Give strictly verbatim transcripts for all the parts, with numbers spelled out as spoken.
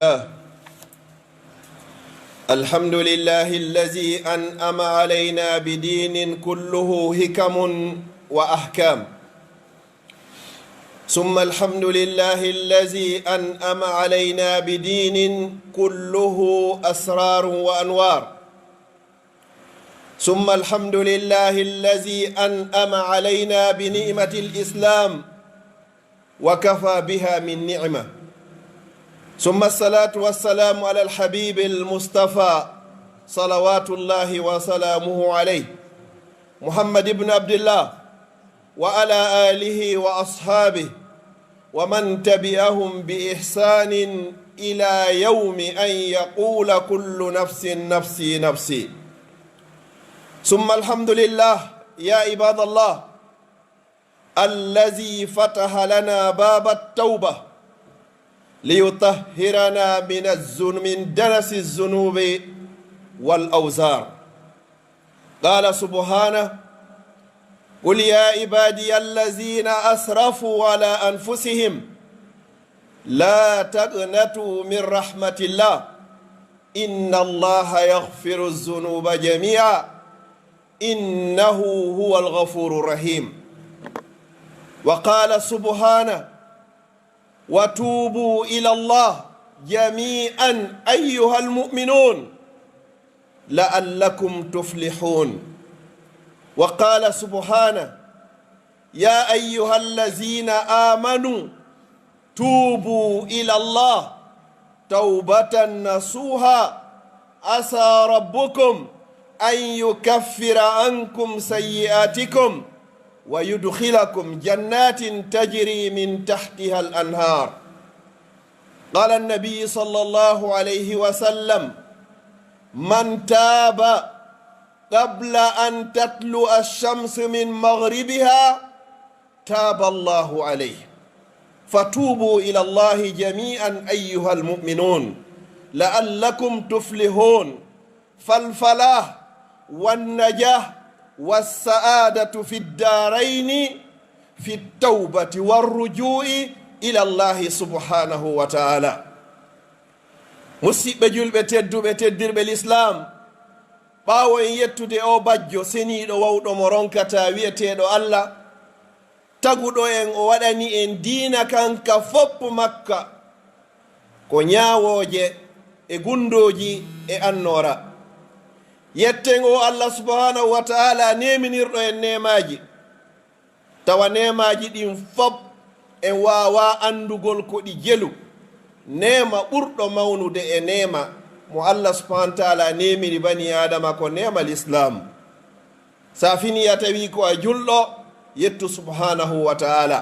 الله. الحمد لله الذي أنعم علينا بدين كله حكم وأحكام. ثم الحمد لله الذي أنعم علينا بدين كله أسرار وأنوار. ثم الحمد لله الذي أنعم علينا بنعمة الإسلام وكفى بها من نعمة. ثم الصلاة والسلام على الحبيب المصطفى صلوات الله وسلامه عليه محمد بن عبد الله وعلى آله وأصحابه ومن تبعهم بإحسان إلى يوم أن يقول كل نفس نفسي نفسي. ثم الحمد لله يا عباد الله الذي فتح لنا باب التوبة ليطهرنا من الذن-، من دنس الذنوب والأوزار. قال سبحانه: قل يا عبادي الذين أسرفوا على أنفسهم لا تقنطوا من رحمة الله إن الله يغفر الذنوب جميعا إنه هو الغفور الرحيم. وقال سبحانه: وتوبوا إلى الله جميعا أيها المؤمنون لعلكم تفلحون. وقال سبحانه: يا أيها الذين آمنوا توبوا إلى الله توبة نصوحا عسى ربكم أن يكفر عنكم سيئاتكم ويدخلكم جنات تجري من تحتها الأنهار. قال النبي صلى الله عليه وسلم: من تاب قبل أن تطلع الشمس من مغربها تاب الله عليه. فتوبوا إلى الله جميعا أيها المؤمنون لعلكم تفلحون. فالفلاح والنجاح والسعادة في الدارين في التوبة والرجوع إلى الله سبحانه وتعالى. Musiɓɓe julɓe tedduɓe, teddirɓe Lislaam, ɓaawo en yettude o bajjo seniiɗo wawɗo mo ronkataa wi'eteeɗo Allah, taguɗo en o waɗani en diina kan ka foppu makka, ko ñaawooje e gundooji e annoora. Yetten o Allah subhanahu wa ta'ala neeminirɗo en neemaaji. Tawa neemaaji ɗin fop en waawaa anndugol ko ɗi jelu. Neema ɓurɗo mawnude e neema mo Allah subhanahu wa ta'ala neemiri bani Aadama ko neema Lislaam. Sa fini a tawi ko a julɗo, yettu subhanahu wa ta'ala.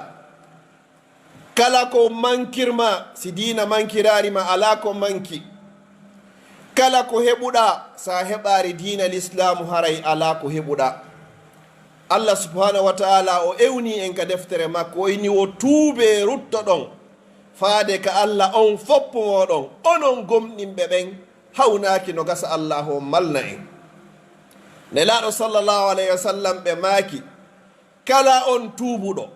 Kala ko mankirma, si diina mankiraari ma, alaa ko manki. Kala ko heɓuɗaa, sa heɓaari diina Lislaamu, haray alaa ko heɓuɗaa. Allah subhanahu wa ta'ala o ewni en ka deftere makko, o inni: "Wo tuubee, ruttoɗon faade ka Allah on foppu mooɗon, onon gomɗinɓe ɓen, hawnaaki no gasa Allah o malna en." Nelaaɗo sallallahu alayhi wa sallam ɓe maaki: "Kala on tuubuɗo,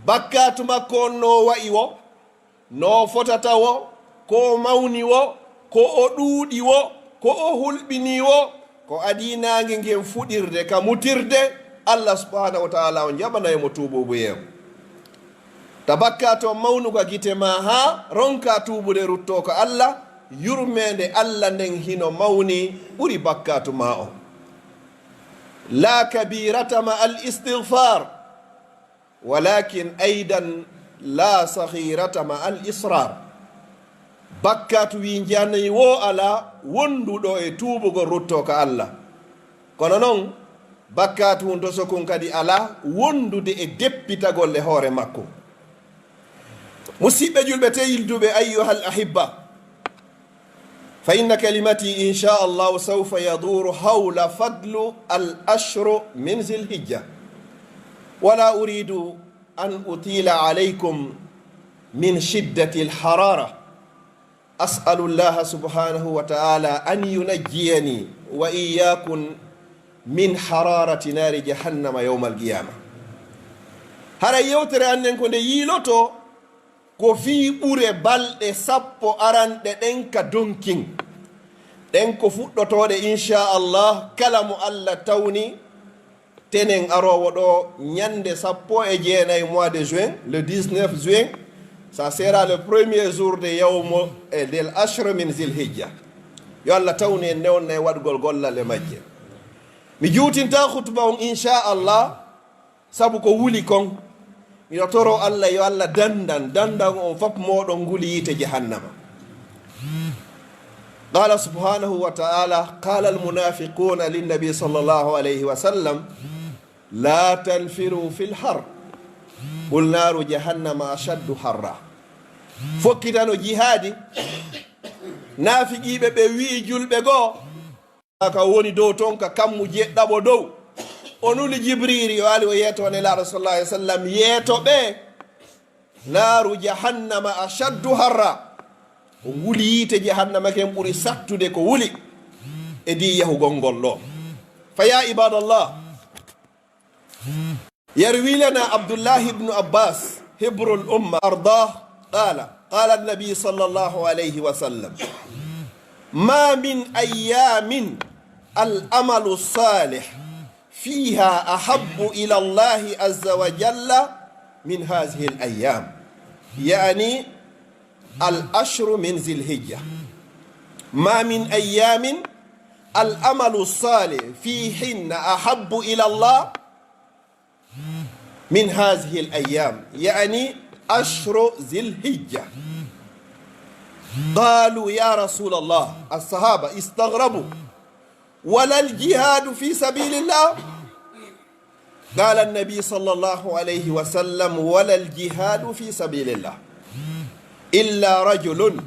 bakkaatu makko on no wa'i wo, no fotata wo, ko o mawni wo, ko o ɗuuɗi wo, ko o hulɓini wo, ko adii naange ngen fuɗirde ka mutirde, Allah subhanahu wa ta'ala on jaɓanay mo tuubuubuyee on." Ta bakkaatu on mawnu ka gite maa haa ronkaa tuubude ruttoo ka Allah, yurmeende Allah nden hino mawni ɓuri bakkaatu maa on. La kabirata ma al istighfar, walakin aidan la saghirata ma al israr. Bakkaatu wi njanayi wo alaa wonduɗo e tuubugol ruttoo ka Allah. Kono non, bakkaatu ndosokun kadi alaa wondude e deppitagol e hoore makko. Musiɓɓe julɓe tedduɓe, ayyuhal ahibba, فإن كلمتي إن شاء الله سوف يدور حول فضل العشر من ذي الحجة، ولا أريد أن أطيل عليكم من شدة الحرارة. أسأل الله سبحانه وتعالى أن ينجيني وإياكم من حرارة نار جهنم يوم القيامة. Hara yewtere annen ko nde yiiloto Ko fii ɓure balɗe sappo aranɗe ɗen ka donkin. Ɗen ko fuɗɗotooɗe, inchallah, kala mo Allah tawni tenen aroowo ɗo ñande sappo e jeenayi mois de juin, le dix-neuf juin, ça sera le premier jour de yawmo e del ashre min zilhijja. Yo Allah tawni en newna e waɗugol gollal e majje. Mi juutinta khutba on, inchallah, sabu ko wuli kon. Miɗo toro Allah yo Allah dandan, dandan on fop mooɗon nguli yiite jahannama. قال سبحانه وتعالى: قال المنافقون للنبي صلى الله عليه وسلم: لا تنفروا في الحر، قل نار جهنم أشد حرا. Fokkitano jihaadi, naafiqiiɓe ɓe wi'i julɓe goo, ka woni dow ton ka kammu jeɗɗaɓo dow. O nuli Jibriiri, o ali o yeeto Nelaaɗo sallallahu alaihi wasallam, yeeto ɓe, naaru jahannama ashaddu harra. Ko nguli yiite jahannama ken ɓuri sattude ko wuli e di yahugol ngol ɗo. Fa ya ibadallah, يروي لنا عبد الله بن عباس حبر الأمة أرضاه قال: قال النبي صلى الله عليه وسلم: ما من أيام العمل الصالح فيها أحب إلى الله عز وجل من هذه الأيام، يعني العشر من ذي الحجة. ما من أيام العمل الصالح فيهن أحب إلى الله من هذه الأيام، يعني عشر ذي الحجة. قالوا: يا رسول الله، الصحابة استغربوا، ولا الجهاد في سبيل الله؟ قال النبي صلى الله عليه وسلم: ولا الجهاد في سبيل الله إلا رجل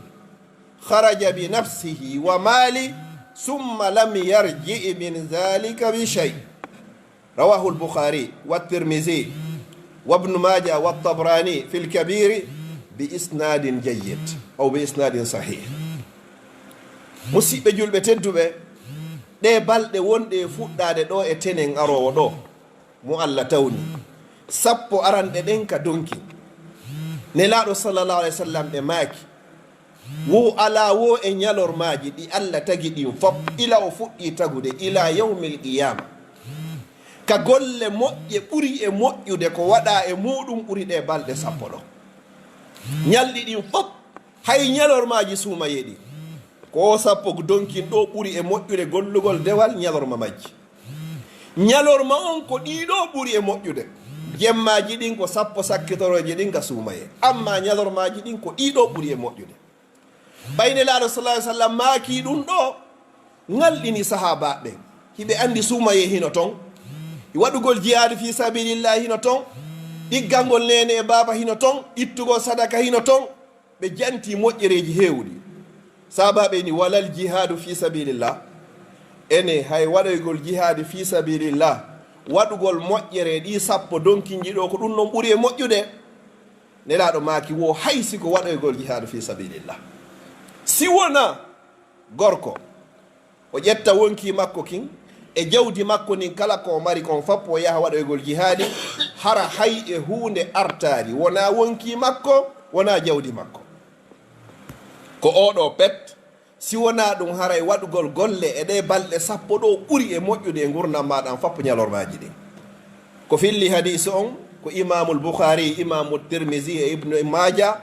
خرج بنفسه وماله ثم لم يرجع من ذلك بشيء. رواه البخاري والترمذي وابن ماجه والطبراني في الكبير بإسناد جيد أو بإسناد صحيح. Musiɓɓe julɓe tedduɓe, ɗee balɗe wonɗe e fuɗɗaade ɗo e tenen aroowo ɗo, mo Allah tawni, sappo aranɗe ɗen ka donki, Nelaaɗo sallallahu alaihi wasallam ɓe maaki, wo alaa wo e ñalormaaji ɗi Allah tagi ɗin fop, ila o fuɗɗi tagude, ila yawmil qiyama, ka golle moƴƴe ɓuri e moƴƴude ko waɗa e muɗum ɓuri ɗe balɗe sappo ɗo. Ñalɗi ɗin fop, hay ñalormaaji suumaye ɗin, ko sappo donkin ɗo ɓuri e moƴƴude gollugol dewal ñalorma majji. Ñalorma on ko ɗiɗo ɓuri e moƴƴude. Jemmaaji ɗin ko sappo sakkitorooji ɗin ka suumaye. Amma ñalormaaji ɗin ko ɗiɗo ɓuri e moƴƴude. Ɓay Nelaaɗo sallallahu alaihi wasallam maaki ɗum ɗo, ŋalɗini sahaabaaɓe ɓen. Hiɓe andi suumaye hino ton, waɗugol jihaadi fi sabilillah hino ton, ɗiggangol neene e baaba hino ton, ittugol sadaka hino ton. Ɓe janti moƴƴereeji heewuɗi. Sahaabaaɓe ni: walal jihaadu fi sabilillah. Ene hay waɗoygol jihaadi fi sabilillah, waɗugol moƴƴere ɗi sappo donkinji ɗo, ko ɗum ɗon ɓuri e moƴƴude? Nelaaɗo maaki: wo hay si ko waɗoygol jihaadu fi sabilillah. Si wona gorko, o ƴetta wonki makko kin e jawdi makko ndin, kala ko o mari kon fop, o yaha waɗoygol jihaadi, hara hay e huunde artaari, wona wonki makko, wona jawdi makko. Ko oɗo pet, si wona ɗum, haray waɗugol golle e ɗe balɗe sappo ɗo ɓuri e moƴƴude e ngurndan ma ɗan fop ñalormaaji ɗin. Ko filli hadiisu on, ko Imaamul Bukhari, Imaamu Tirmizi e Ibnu Maaja,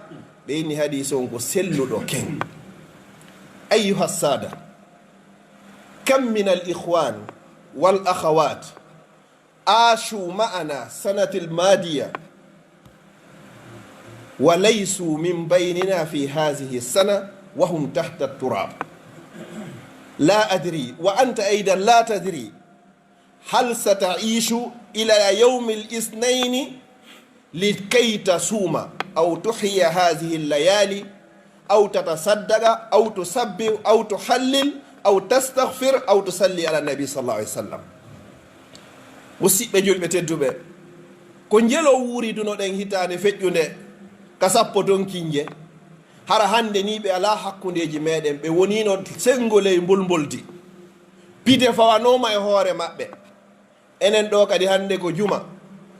ɓe inni hadiisu on ko selluɗo ken. Ayyuha saada, kam min al ikhwan wal akhawat ashu ma'ana sanatil madiya wa laysu min baynina fi hadhihi sana wa hum tahta turab. La adri wa anta aidan la tadri hal sata'ishu ila yawmil ithnaini لكي تصوم أو تحيي هذه الليالي أو تتصدق أو تسبح أو تهلل أو تستغفر أو تصلي على النبي صلى الله عليه وسلم. Musiɓɓe julɓe tedduɓe, ko njelo wuuridunoɗen hitaande feƴƴunde ka sappo donkinje, hara hannde ni ɓe alaa hakkundeeji meɗen, ɓe woniino senngo ley mbulmbuldi. Pide fawanooma e hoore maɓɓe. Enen ɗo kadi hannde ko juma,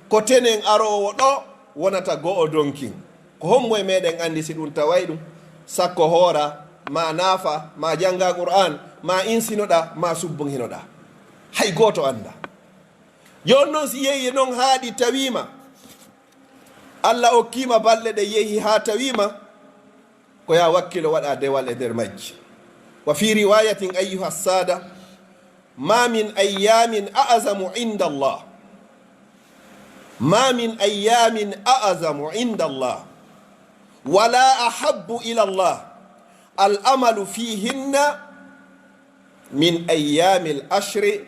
ko tenen aroowo ɗo wonata go'o donkin. Ko hommo e meɗen anndi si ɗum taway ɗum? Sakko hoora, ma naafa, ma jannga Qur'an, ma insinoɗa, ma subbun hinoɗa. Hay gooto annda. Jooni noon si yehi e noon haa ɗi tawiima, Allah okkiima balɗe ɗe yehi haa tawiima, ko ya wakkilo waɗa dewal e nder majji. Wa fi riwayatin ayyuha sada, ma min ayyamin a'zamu inda Allah. Ma min ayyamin a'zamu inda Allah. Wala ahabbu ila Allah. Al amalu fihinna min ayyamil ashri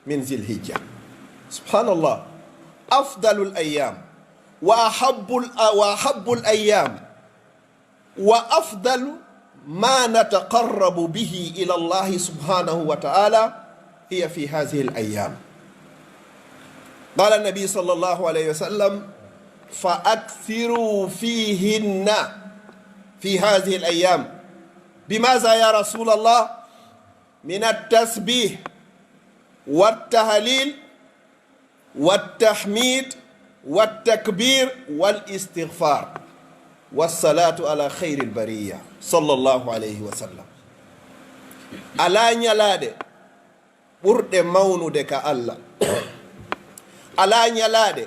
min zilhijja. Subhanallah. Afdalul ayyam. Wa ahabbul, wa ahabbul ayyam. Wa afdalu ma nataqarrabu bihi ila Allah subhanahu wa ta'ala hiya fi hadhihi al ayyam. Qala an-nabi sallallahu alayhi wa sallam, fa akthiru fihinna fi hadhihi al ayyam. Bimaza ya Rasulallah? Min at-tasbih wat tahlil wat tahmid wat takbir wal istighfar was salatu ala khairil bariya sallallahu alayhi wa sallam. Alaa ñalaaɗe ɓurɗe mawnude ka Allah. Alaa ñalaaɗe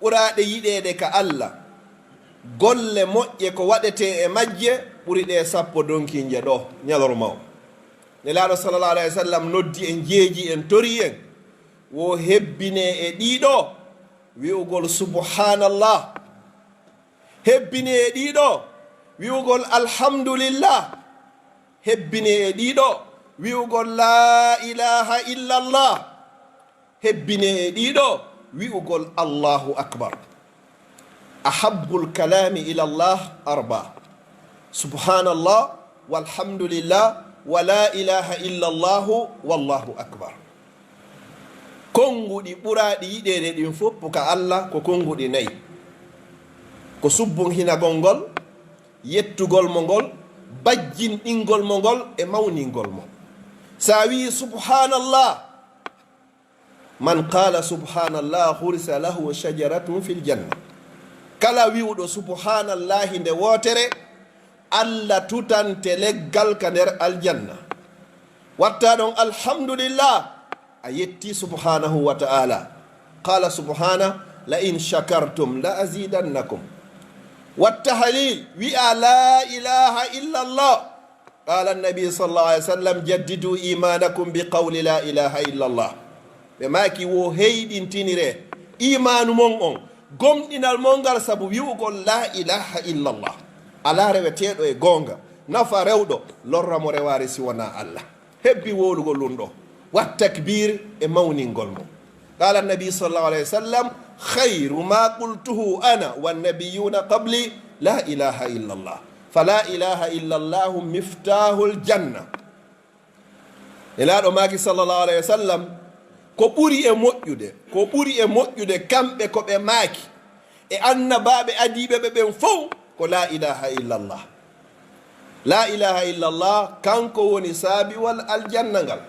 ɓuraaɗe yiɗeede ka Allah. Golle moƴƴe ko waɗetee e majje ɓuri ɗe sappo donkinje ɗo ñalorma o. Nelaaɗo sallallahu alayhi wa sallam noddi en, jeeji en, torii en, wo hebbinee e ɗiɗo wi'ugol subhanallah, hebbinee e ɗiɗo wi'ugol alhamdulillah, hebbinee e ɗiɗo wi'ugol la ilaha illallah, hebbinee e ɗiɗo wi'ugol Allahu akbar. Ahabbul kalami ila Allah arba. Subhanallah, walhamdulillah, wa la ilaha illa Allahu, wallahu akbar. Konnguɗi ɓuraaɗi yiɗeede ɗin fof ka Allah ko konnguɗi nayi. Ko subbunhinagol ngol, yettugol mo ngol, bajjinɗingol mo ngol e mawningol mo. Sa wi'i subhanallah, man qala subhanallah ghurisa lahu shajaratun fil janna. Kala wi'uɗo subhanallahi nde wootere, Allah tutante leggal ka nder aljanna. Watta ɗon alhamdulillah, a yetti subhanahu wa ta'ala. Qala subhana, la in shakartum la azidannakum. Wat tahlil, wi'a la ilaha illa Allah. Qala annabi sallallahu alayhi wa sallam, jaddidu imanakum bi qawli la ilaha illa Allah. Ɓe maaki wo heyɗintinire imaanu mon on, gomɗinal mon ngal sabu wi'ugol la ilaha illa Allah. Alaa reweteeɗo e goonga, nafa rewɗo, lorra mo rewaare si wonaa Allah. Hebbi wowlugol ɗum ɗo. Wat takbir e mawningol mo. Qala annabi sallallahu alayhi wa sallam, khayru ma qultuhu ana wan nabiyuna qabli, la ilaha illa Allah. Fa la ilaha illa Allahu miftahul janna. Nelaaɗo maaki sallallahu alayhi wa sallam, ko ɓuri e moƴƴude, ko ɓuri e moƴƴude kamɓe ko ɓe maaki e annabaaɓe adiiɓe ɓe ɓen fow ko la ilaha illa Allah. La ilaha illa Allah, kanko woni saabiwal aljanna ngal.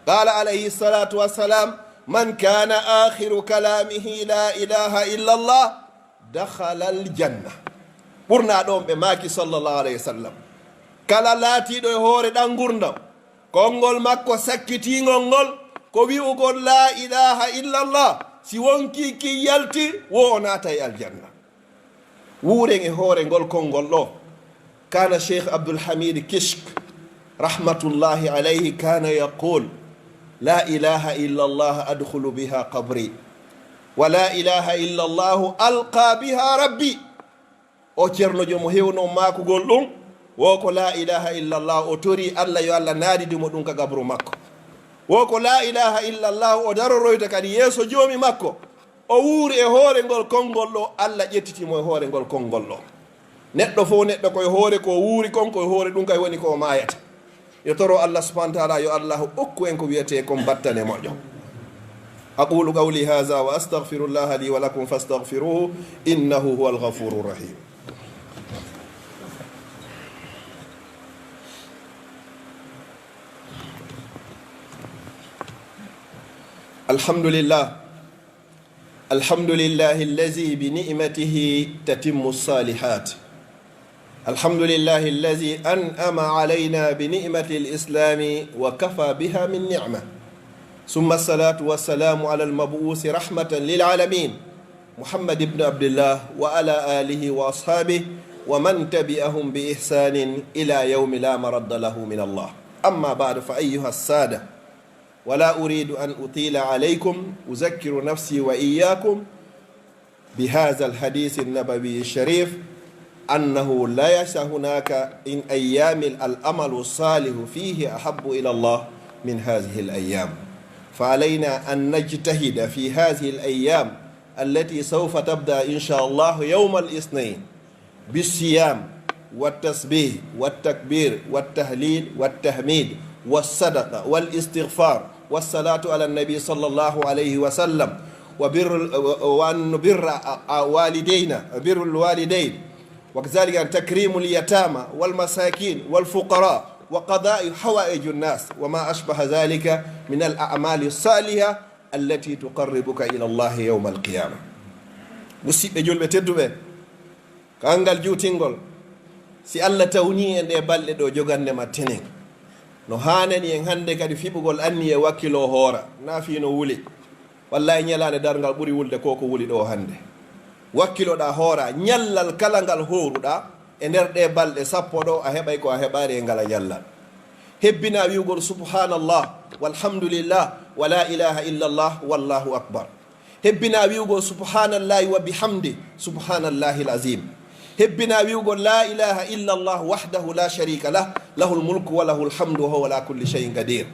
Qala alayhi salatu wassalam, man kana akhiru kalamihi la ilaha illa Allah, dakhala aljanna. Ɓurna ɗon ɓe maaki sallallahu alayhi wa sallam. Kala laatiiɗo e hoore ɗan ngurndan, konngol makko sakkitiingol ngol ko wi'ugol la ilaha illa Allah, si wonkii kin yalti, wo o naatay aljanna. Wuuren e hoore ngol konngol ɗo. Kana Cheikh Abdul Hamid Kishk, rahmatullahi alayhi, kana yaqul, la ilaha illa Allah adkhulu biha qabri, wa la ilaha illa Allah alqa biha rabbi. O ceerno jomo hewno maakugol ɗum, wo ko la ilaha illa Allah, o tori Allah yo Allah naadidi mo ɗum ka gabru makko. Wo ko la ilaha illa Allah, o daroroyta kadi yeeso joomi makko. O wuuri e hoore ngol konngol ɗo, Allah ƴettiti mo e hoore ngol konngol ɗo. Neɗɗo fof neɗɗo ko e hoore ko o wuuri kon, ko e hoore ɗum kay woni ko o maayata. Yo toro Allah subhanahu wa ta'ala, yo Allah okku en ko wiyetee kon battane moƴƴo. أقول قولي هذا وأستغفر الله لي ولكم فاستغفروه إنه هو الغفور الرحيم. الحمد لله الحمد لله الذي بنعمته تتم الصالحات. الحمد لله الذي أنعم علينا بنعمة الإسلام وكفى بها من نعمة. ثم الصلاة والسلام على المبعوث رحمة للعالمين محمد بن عبد الله وعلى آله وأصحابه ومن تبعهم بإحسان إلى يوم لا مرد له من الله. أما بعد، فأيها السادة، ولا أريد أن أطيل عليكم، أذكر نفسي وإياكم بهذا الحديث النبوي الشريف، أنه ليس هناك من أيام العمل الصالح فيه أحب إلى الله من هذه الأيام. فعلينا أن نجتهد في هذه الأيام التي سوف تبدأ إن شاء الله يوم الاثنين بالصيام والتسبيح والتكبير والتهليل والتحميد والصدقة والاستغفار والصلاة على النبي صلى الله عليه وسلم وبر، وأن نبر والدينا، بر الوالدين، وكذلك تكريم اليتامى والمساكين والفقراء وقضاء حوائج الناس وما أشبه ذلك من الأعمال الصالحة التي تقربك إلى الله يوم القيامة. Musidɓe julɓe tedduɓe, Kanngal juutingol, si Allah tawni en ɗe balɗe ɗo jogande ma tenen, no haanani en hannde kadi fiɓugol anniye wakkilo hoora, na fii no wuli. Wallahi ñalaande darngal ɓuri wulde ko ko wuli ɗo hannde. Wakkiloɗa hoora, ñallal kala ngal hooruɗa e nder ɗe balɗe sappo ɗo, a heɓay ko a heɓaari e ngala ñallal. Hebbina wi'ugol subhanallah, walhamdulillah, wa la ilaha illallah, wallahu akbar. Hebbina wi'ugol subhanallahi wa bihamdi, subhanallahil azim. Hebbina wi'ugol la ilaha illallah wahdahu la sharika lah, lahul mulku wa lahul hamdu wa huwa ala kulli shay'in qadir.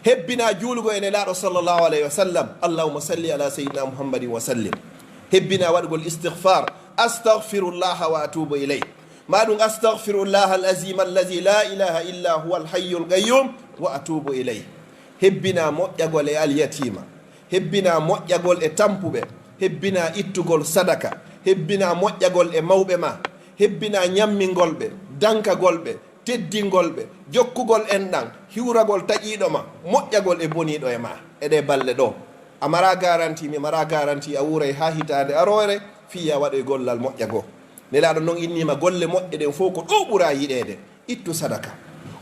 Hebbina juulugo e Nelaaɗo sallallahu alayhi wa sallam, allahumma salli ala sayyidina muhammadin wa sallim. Hebbina waɗugol istighfar, astaghfirullaha wa atubu ilayh. Ma ɗum astaghfirullaha al-azim allazi la ilaha illa huwa al-hayyul qayyum wa atubu ilayh. Hebbina moƴƴagol e alyatima. Hebbina moƴƴagol e tampuɓe, hebbina ittugol sadaka, hebbina moƴƴagol e mawɓe ma, hebbina ñammingol ɓe, dankagol ɓe, teddingol ɓe, jokkugol enɗan, hiwragol taƴiiɗo ma, moƴƴagol e boniiɗo e ma. E ɗe balɗe ɗo, a mara garanti, mi mara garanti, a wuuray haa hitaande aroore, fii a waɗoy gollal moƴƴa goo. Nelaaɗo non inniima golle moƴƴe ɗen fow ko ɗo ɓura yiɗeede. Ittu sadaka.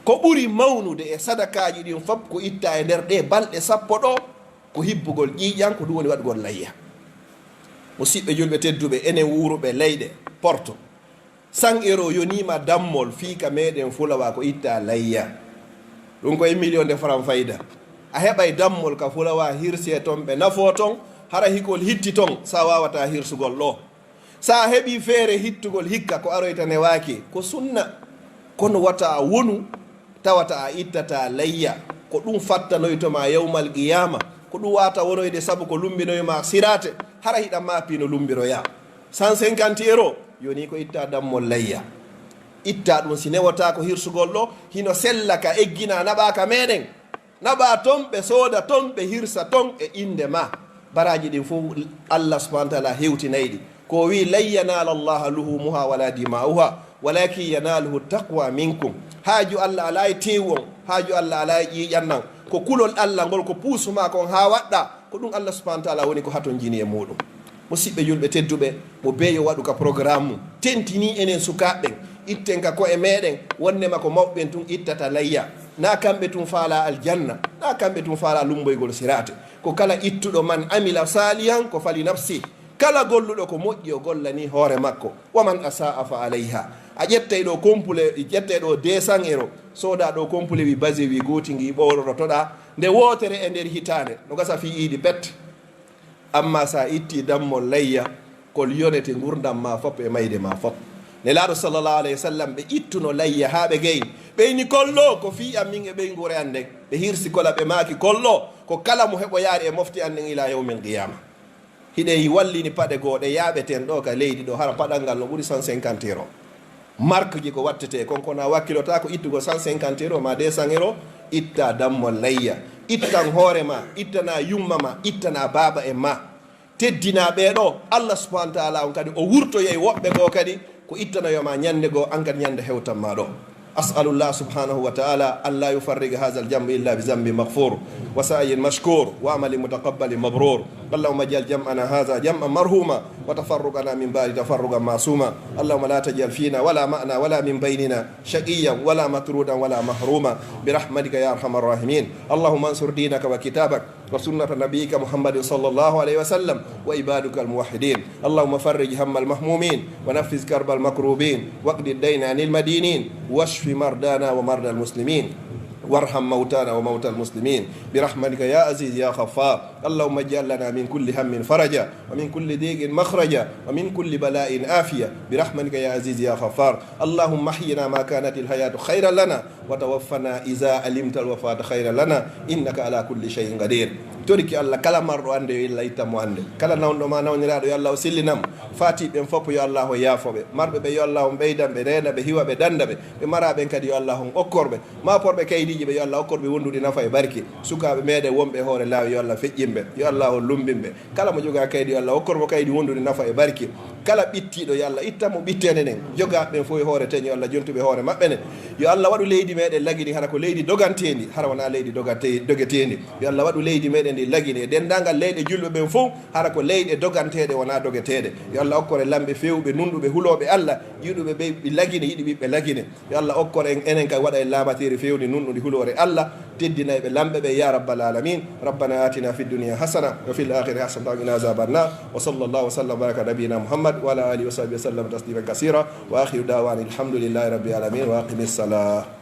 Ko ɓuri mawnude e sadakaaji ɗin fop ko itta e nder ɗe balɗe sappo ɗo, ko hibbugol ƴiiƴan, ko ɗum woni waɗugol layya. Musidɓe julɓe tedduɓe, enen wuuruɓe leyɗe Porto, cent euro yoniima dammol fii ka meɗen Fulawa ko itta layya. Ɗum ko e million de franc fayda. A heɓay dammol ka Fulawa, hirsee ton, ɓe nafoo ton, hara hikol hitti ton, sa waawata hirsugol ɗo. Sa heɓi feere hittugol hikka, ko aroyta newaaki, ko sunna. Kono wata a wonu tawata a ittata layya. Ko ɗum fattanoyto ma yawmal qiyama. Ko ɗum wata wonoyde sabu ko lumbinoy ma sirate. Hara hiɗa maapi no lumbiroya. Cent cinquante euro, yoni ko itta dammol layya. Itta ɗum si newata ko hirsugol ɗo, hino sella ka eggina naɓa ka meɗen. Naɓa ton, ɓe sooda ton, ɓe hirsa ton e innde ma. Baraaji ɗin fof Allah subhanahu wa taala hewtinay ɗi. Ko o wi, "Lan yanala Allaha luhumuha wala dima'uha, walakin yanaluhu taqwa minkum." Haaju Allah ala e teewu on, haaju Allah ala e ƴiiƴan nan. Ko kulol Allah ngol, ko puusu ma kon ha waɗɗa, ko ɗum Allah subhanahu wa taala woni ko hatonjini e muɗum. Musidɓe julɓe tedduɓe, mo beeyo waɗu ka programme mum. Tentini enen sukaaɓe ɓen, itten ka ko'e meɗen, wonnema ko mawɓe ɓen tun ittata layya. Na kamɓe tun faala aljanna, na kamɓe tun faala lumboygol siraate. Ko kala ittuɗo, "Man amila salihan ko fali nafsi." Kala golluɗo ko moƴƴi, o gollani hoore makko. "Wa man asa'a fa alayha." A ƴettay ɗo complet, ƴettay ɗo deux cents euro, sooda ɗo complet wi base wi gooti ngi ɓororotoɗa nde wootere e nder hitaande, no gasa fii iidi pet. Amma sa itti dammol layya, kol yonete ngurdam ma fop e mayde ma fop. Nelaaɗo sallallahu alayhi wa sallam, ɓe ittuno layya haa ɓe gayi. Ɓe ini, "Kollo, ko fii am min e ɓeynguure an nden." Ɓe hirsi kola, ɓe maaki, "Kollo, ko kala mo heɓoyaari e mofte an ɗen ila yawmil qiyama." Hiɗen wallini paɗe goo ɗe yaaɓeten ɗo ka leydi ɗo, hara paɗal ngal no ɓuri cent cinquante euro. Marque ji ko wattete kon, kono a wakkilota ko ittugol cent cinquante euro ma deux cents euro, itta dammol layya. Ittan hoore ma, ittana yumma ma, ittana baaba en ma. Teddina ɓee ɗo, Allah subhanahu wa taala on kadi o wurtoyay woɓɓe goo kadi ko ittanoyo ma ñande goo, an kadi ñande hewtan ma ɗo. أسأل الله سبحانه وتعالى أن لا يفرق هذا الجمع إلا بذنب مغفور وسعي مشكور وعمل متقبل مبرور. اللهم اجعل جمعنا هذا جمعا مرحوما، وتفرقنا من بعده تفرقا معصوما. اللهم لا تجعل فينا ولا معنا ولا من بيننا شقيا ولا مطرودا ولا محروما، برحمتك يا أرحم الراحمين. اللهم انصر دينك وكتابك وسنة نبيك محمد صلى الله عليه وسلم وعبادك الموحدين. اللهم فرج هم المهمومين، ونفس كرب المكروبين، واقض الدين عن المدينين، واشف مرضانا ومرضى المسلمين، وارحم موتانا وموتى المسلمين، برحمتك يا عزيز يا غفار. اللهم اجعل لنا من كل هم فرجا، ومن كل ضيق مخرجا، ومن كل بلاء عافية، برحمتك يا عزيز يا غفار. اللهم احينا ما كانت الحياة خيرا لنا، وتوفنا إذا علمت الوفاة خيرا لنا، إنك على كل شيء قدير. Toriki Allah, kala marɗo annde, yo Allah ittan mo annde. Kala nawɗo ma nawniraaɗo, yo Allah o sellinan mo. Faatiiɓe ɓen fof, yo Allah o yaafo ɓe. Marɓe ɓe, yo Allah on ɓeydan ɓe, reena ɓe, hiwa ɓe, dannda ɓe. Ɓe maraa ɓen kadi, yo Allah on okkor ɓe. Maaporɓe kaydiiji ɓe, yo Allah okkor ɓe wondude nafa e barke. Sukaaɓe meɗen wonɓe e hoore laawi, yo Allah feƴƴin ɓe, yo Allah o lumbin ɓe. Kala mo jogaa kaydi, yo Allah okkor mo kaydi wondude nafa e barke. Kala ɓittiiɗo, yo Allah ittan mo ɓitteende nden. Jogaaɓe ɓen fof e hoore teñ, yo Allah jontu ɓe e hoore maɓɓe nden. Yo Allah waɗu leydi meɗen Lagine hara ko leydi doganteendi, hara wonaa leydi dogante-, dogeteendi. Yo Allah waɗu leydi meɗen ndi Lagine e denndaangal leyɗe julɓe ɓen fof hara ko leyɗe doganteeɗe, wonaa dogeteeɗe. Yo Allah okkore lamɓe feewɓe, nunɗuɓe, hulooɓe Allah, yiɗuɓe ɓe Lagine, yiɗi ɓiɓɓe Lagine. Yo Allah okkor en, enen kay, waɗa en laamateeri feewndi, nunɗundi, huloore Allah, teddinayɓe lamɓe ɓe, ya rabbal alamin. ربنا آتنا في الدنيا حسنة وفي الآخرة حسنة وقنا عذاب النار. وصلى الله وسلم وبارك على نبينا محمد وعلى آله وصحبه وسلم تسليما كثيرا. وآخر دعوانا الحمد لله رب العالمين. وأقم الصلاة.